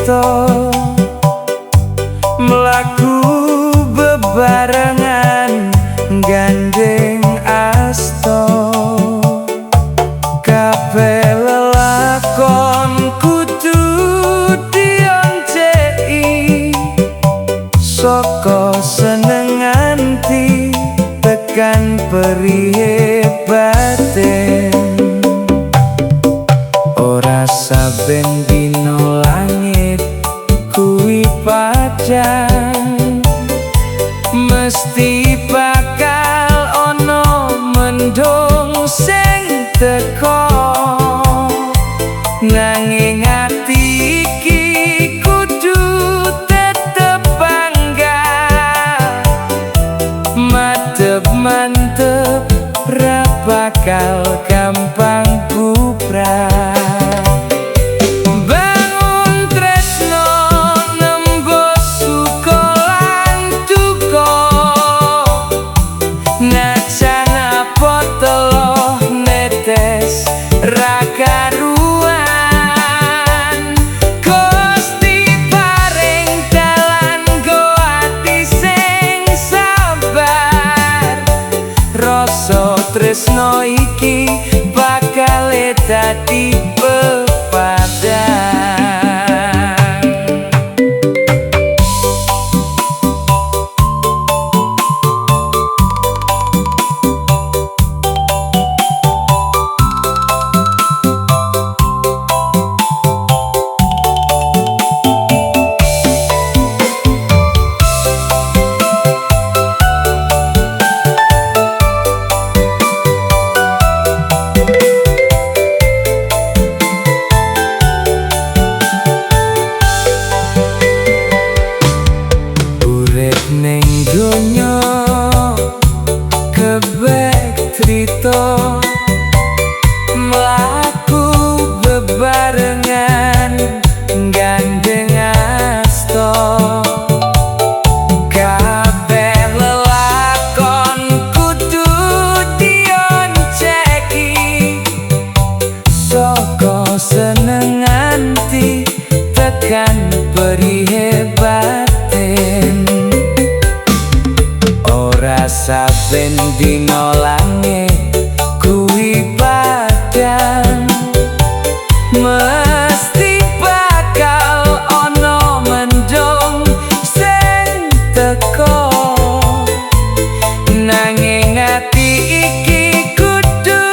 trito, mlaku bebarengan gandeng asta. Kabeh lelakon kudu dionceki, saka seneng nganti tekan perihe batin. Ora saben dina langit kuwi padhang, mesti bakal ana mendung sing teka. Nanging ati iki kudu tetep bangga, madep mantep ra bakal gampang bubrah. Bangun tresno nembus suka lan duka, najan apa teloh netes ra karuan. Gusti paring dalan nggo ati sing sabar, rasa tresno iki bakal dadi pepadang. Urip ning donya kebek trito, mlaku bebarengan gandeng asta. Kabeh lelakon kudu dionceki, saka seneng nganti tekan perihe batin. Ora saben dina langit kuwi padhang, mesti bakal ana mendung sing teka. Nanging ati iki kudu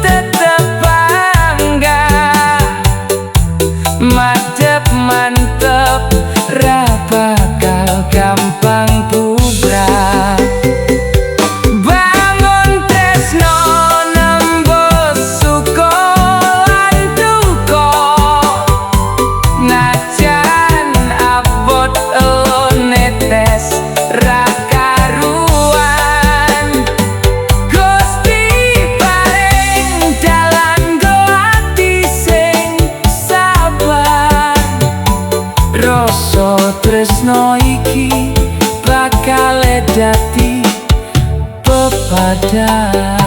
tetep bangga, madep mantep ra bakal gampang bubrah. Bangun tresno nembus suka lan duka, najan abot elo netes ra karuan. Gusti paring dalan nggo ati sing sabar, rasa tresno iki bakal dadi pepadang.